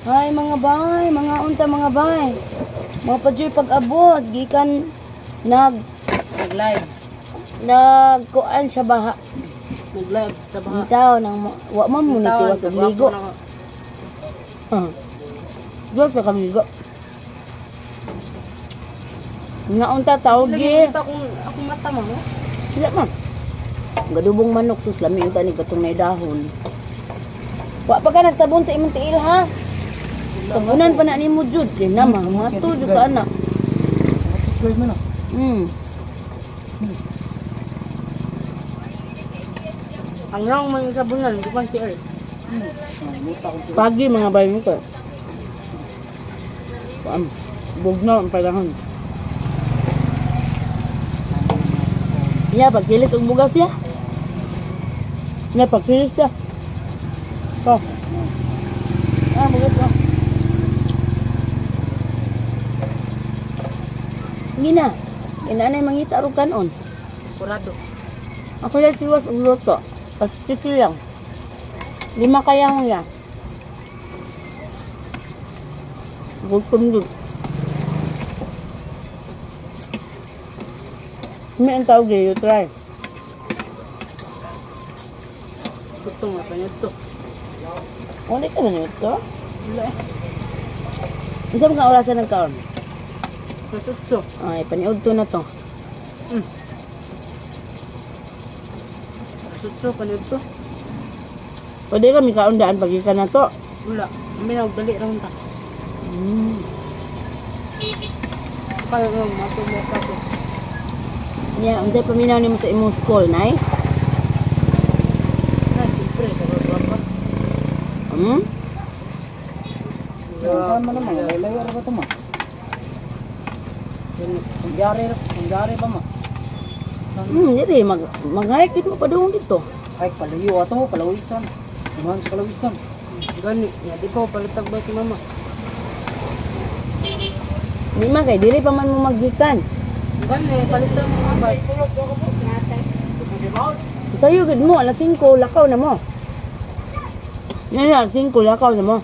Hi mga bay, mga unta mga bay. Mga padyoy pag-abot, gikan nag Nag-live. nagkuan sa baha. Nag-live sa baha. Bitaw nang wa man mo Bitawan, nitiwas og kagwapo ligo. na ako. Huh. Diyo sa kamigo. Nga unta tawag Lagi gi. kita akong akong mata mo. No? Sila man. Gadubong manok sus lami unta ni katong nay dahon. Wa pa ka nagsabon sa imong tiil ha. Sabunan pa na nimo jud kay na mato jud ka ana. Subscribe mo na. Ang wrong man yung sabunan, di pa si Earl. Pagi mga bayo ko. Pam. Bugno ang panahon. Ya, pagkilis og bugas ya. Ya, pagkilis ya. To. Ah, bugas ya. Gina, inaanay mangita og kanon. Kurado. Ako lang tiwas og luto. Pastito lang. Lima kayang ya. Gutom dun. May ang tawag eh, you try. Gutom nga pa nito. Wala ka na ito. Wala eh. Hindi mo ka orasan ng kaon. Nasutso. Ay, paniod to na to. Nasutso pa nito. Pwede kami kaon daan pag ka na to. Wala. Kami na dali ra ta. Kaya nga matumo ka to. Yeah, unsay paminaw nimo sa imong school, nice? Na, siyempre, kagwapo. Hmm? Saan man naman? Layo ra ba ito ma? Ang jari pa ma. Dili mag mag-hike mo pa doon dito. Ay, palayo ato, palawisan. Duman sa palawisan. Gani, ya di ko palitag ba si mama. Di man kay dili pa man mo maggikan. Gani, palitag mo abay. Sayo gid mo alas 5 lakaw na mo. Yan alas 5 lakaw na mo.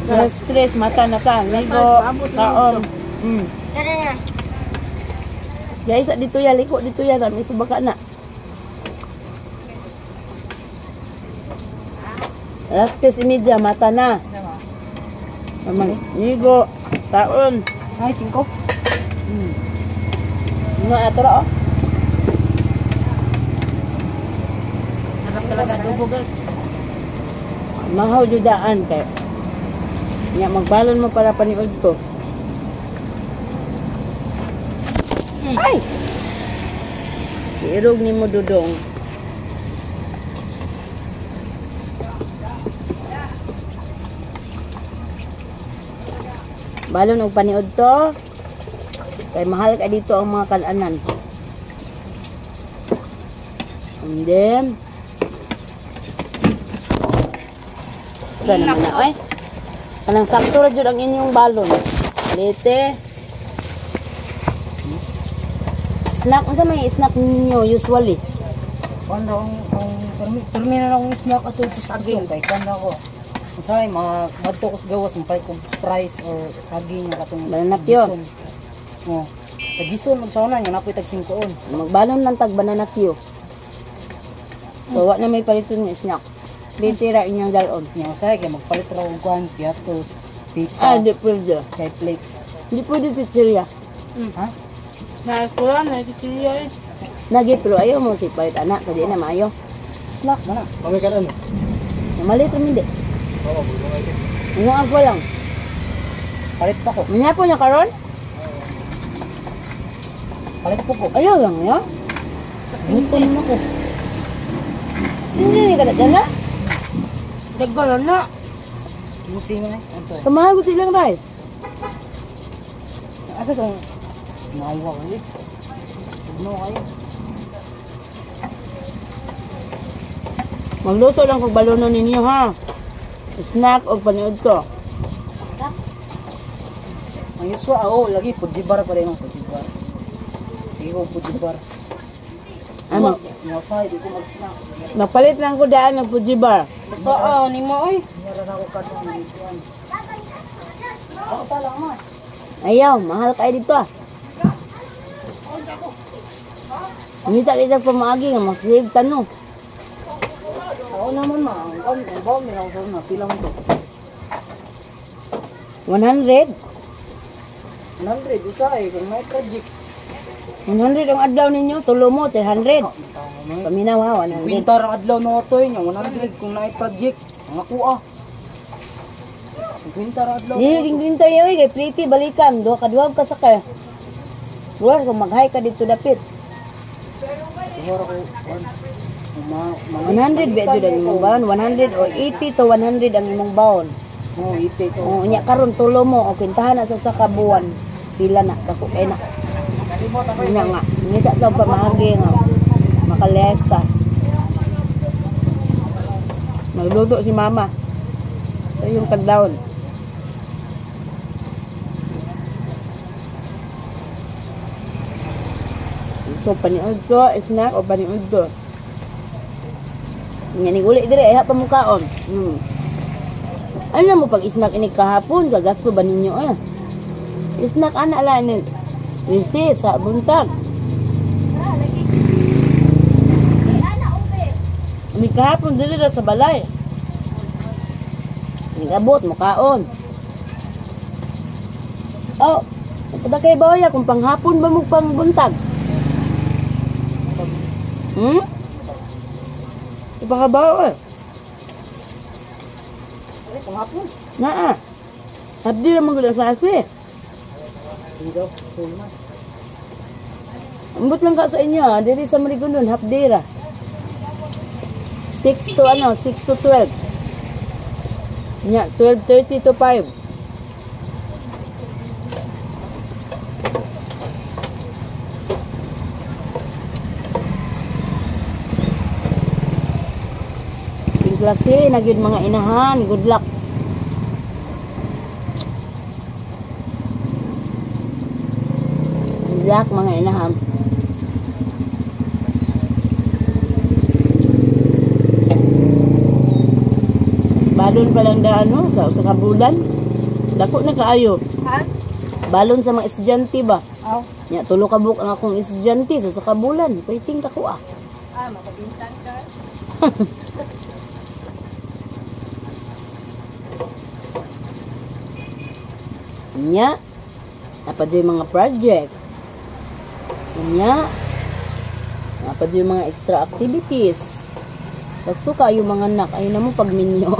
Alas 3 mata na ka, ligo, paabot na kaon. Guys, dito ya liko dito ya dami subaka na. Alas 3:30 mata na. Mamang ligo, kaon. Ay, 5. Nga ato ra oh. Sarap talaga adobo guys. Mahaw judaan kay. Nya magbalon mo para paniud ko. Ay! Irog nimo dudong. Balon og paniud to. Kay mahal ka dito ang mga kalanan. And then, sa naman na, oy. Kanang sakto ra jud ang inyong balon. Lete. Snack, unsa may snack ninyo usually? Kwan ra ang ang permi na akong snack ato sa Saging. saging kay kwan ra ko. Usahay mga madto ko sa gawas palit kog fries or saging nga katong Banana cue. Gison. Oh. Sa Gison man sa una nga napoy tag 5 on. Magbalon lang tag banana cue. So, wa na may paliton nga snack. Lete ra inyong dalon. Nya usahay kay magpalit ra og kwan piatos, Ah, pita, di pwede. skyflakes. Di pwede chichirya. Ha? Na eskwela, na chichirya eh. Nagi pero ayaw mo si palit anak kadi na maayo. Snack man na. Kami ka ano? Malit ra hindi. Oo, bulong ay. Nga ako lang. Palit pa ko. Manyapon niya karon? Palit po ko. Ayaw lang ya. Hindi mo ko. Hindi ni kada dyan na. Dagol na. 15 man eh. Anto. Kamahal ko silang rice. Asa tong naiwa ko eh. Tugno kayo. Magluto lang kog balono ninyo ha. Snack og paniud ko. Ang iswa, oo, lagi, pujibar pa rin ang pujibar. Sige ko, pujibar. Ano? Masay, di ko mag-snack. Magpalit lang ko daan ng Fuji bar. Saan ni mo oy? Meron ako katong yan. Ako pa lang ma. Ayaw, mahal kayo dito ah. Ngita kita pamaagi nga mag-save tanong. Ako naman ma. Ang baon nila ako sa una. Pila mo to? 100. 100 isa eh. Kung may project. 100 ang adlaw ninyo, tulo mo, 300. Paminaw ha, 100. 50 ra adlaw na ato eh. 100 kung naay project. Ang ako ah. 50 ra adlaw. Di, ginggintay oy, kay pretty, balikan. Duha ka duha ka sakay. Duha, kung mag-high ka dito dapit. Duha ra ko. Ma, 100 ba jud ang imong baon? 100 or 80 to 100 ang imong baon. Oh, 80 to. O, unya karon tulo mo o kwintahan na sa usa ka buwan. Pila na dako kay na. Unya nga, ngita daw pamaagi nga makalesta. Magluto si mama sa iyong kadlawon. So, paniud ko, snack o paniud ko. Nga ni uli dire, ay pa mukaon. Ano mo pag snack ini kahapon, gagasto ba ninyo eh? Snack ana lang ni. Recess sa buntag. Ni kahapon dili ra sa balay. Nigabot mukaon. Oh, pada kay bawya kung panghapon ba mo pang buntag? Ipakabaw eh. Panghapon. Naa. Abdi ra man gud ang klase. Ambot lang ka sa inyo, ah. Diri sa Marigondon, half day ra. 6 to ano, 6 to 12. Nya, 12:30 to 5. Ting klase na gyud mga inahan, good luck. Good luck mga inahan. Balon pa lang daan no, sa usa ka bulan. Dako na kaayo. Ha? Balon sa mga estudyante ba? Aw. Nya tulo ka buok ang akong estudyante sa usa ka bulan. Pwedeng ka ko ah. Ah, makabintan ka. Nya, napad yung mga project. Nya, napad yung mga extra activities. Kaso kayo mga anak, ayun na mo pag minyo.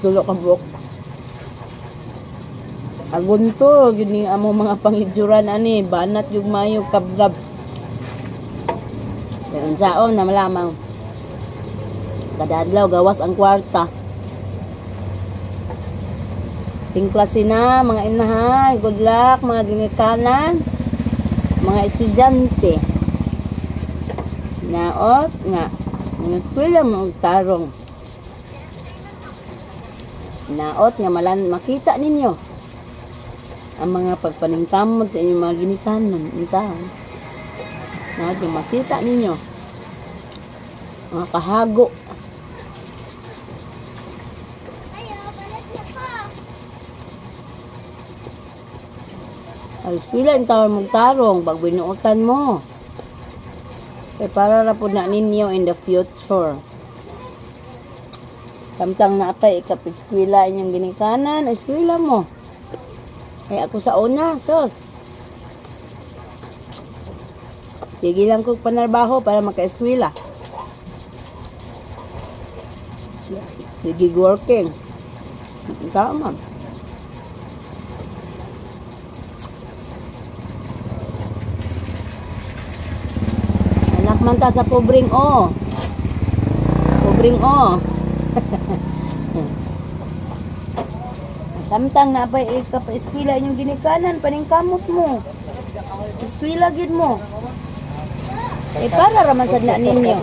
Tulo ka buok. Agunto, yun ni amo mga pangidyuran ani, banat yung mayo, kabgab. Pero unsaon na malamang. Kada adlaw gawas ang kwarta. Ting klase na, mga inahan. Good luck, mga ginikanan. Mga estudyante. Naot nga. Mga eskwela mga tarong. Naot nga malan makita ninyo ang mga pagpaningkamot sa inyong mga ginikanan. Intahan. Naot nga makita ninyo. Mga kahago. Ang eskwela ang tawag mong tarong pag binuotan mo. Kay para ra po na ninyo in the future. Samtang naapay ikap-eskwela inyong ginikanan, eskwela mo. Ay ako sa una, sos. Sige lang ko panarbaho para maka-eskwela. Sige working. Tama. Anak man ta sa pobreng o. Pobreng o. Samtang na pa ikapa-eskwela inyong ginikanan, paningkamot mo. Eskwela gyud mo. Eh para ra man sad na ninyo.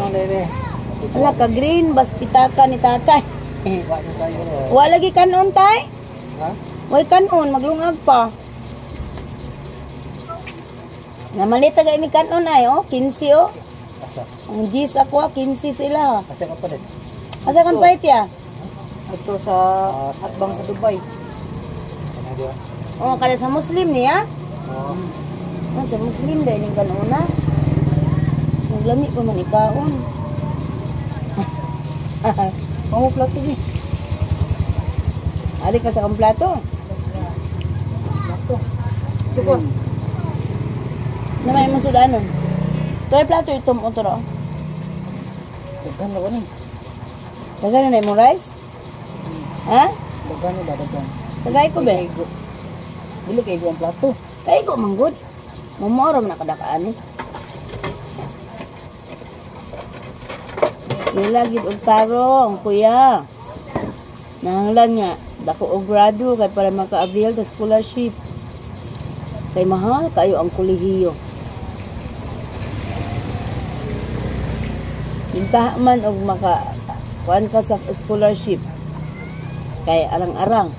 Wala ka green bas pitaka ni tatay. Wala lagi kanon tay? Ha? Way kanon maglungag pa. Namalita ga imi kanon ay oh, 15 oh. Asa? Ang G's ako, 15 sila. Asa ka pa din? Asa kang pahit ya? Ito sa atbang sa Dubai. Oh, kada sa Muslim niya. Oo. Ah, sa Muslim dahil ning kanuna. Naglami pa man ikaon. Mga plato ni. Ali ka sa kang plato. Plato. Ito ko. Namay mo sudanon. Tuway plato itom otro. Daghan na ba ni? Daghan na imong rice? Ha? Daghan na ba daghan? Tagay ko be. Kay Dili kay ang plato. Kay ko manggod. Mamoro man nakadakaan eh. Ila gid og tarong, kuya. Nanglan nga dako og grado kay para maka-avail the scholarship. Kay mahal kayo ang kolehiyo. Intaha man og maka kuan ka sa scholarship. Kay arang-arang.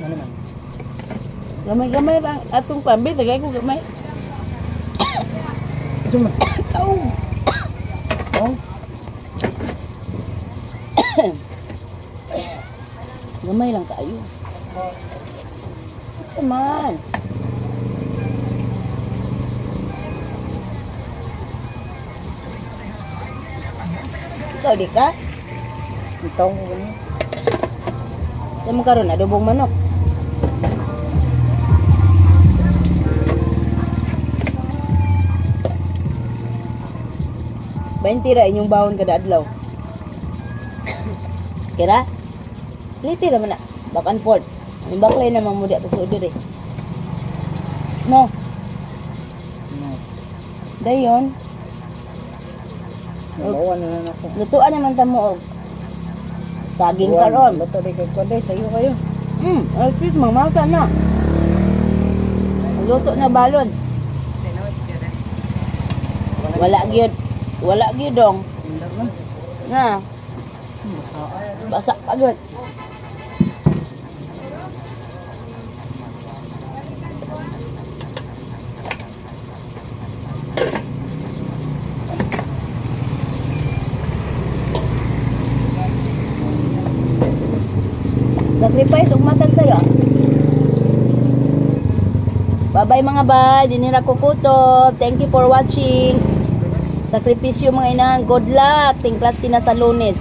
Ano man? Gamay-gamay ra ang atong pambi, tagay ko gamay. Ito man. Kaw. Oh. Gamay lang kayo. Unsa man? Ikaw di ka? Itaw mo ganyan. Sa mo karon adobong manok. Bainti ra inyong bawon kada adlaw. Kira? Liti ra man na. Back and forth. Ang baklay naman mo di pa sa diri. No, No. dayon. Nabawan na lang ako. Lutuan naman ta mo og saging karon. Luto di kay kuan sayo kayo. Ay sis, mamata na. Luto na balon. Wala gyud. Wala gyud dong. Nga, Basa. basa pa gyud. Sacrifice ug matag sayo. Bye-bye mga bay, dinira ko kutob. Thank you for watching. Sakripisyo mga inahan. Good luck. Ting klase na sa Lunes.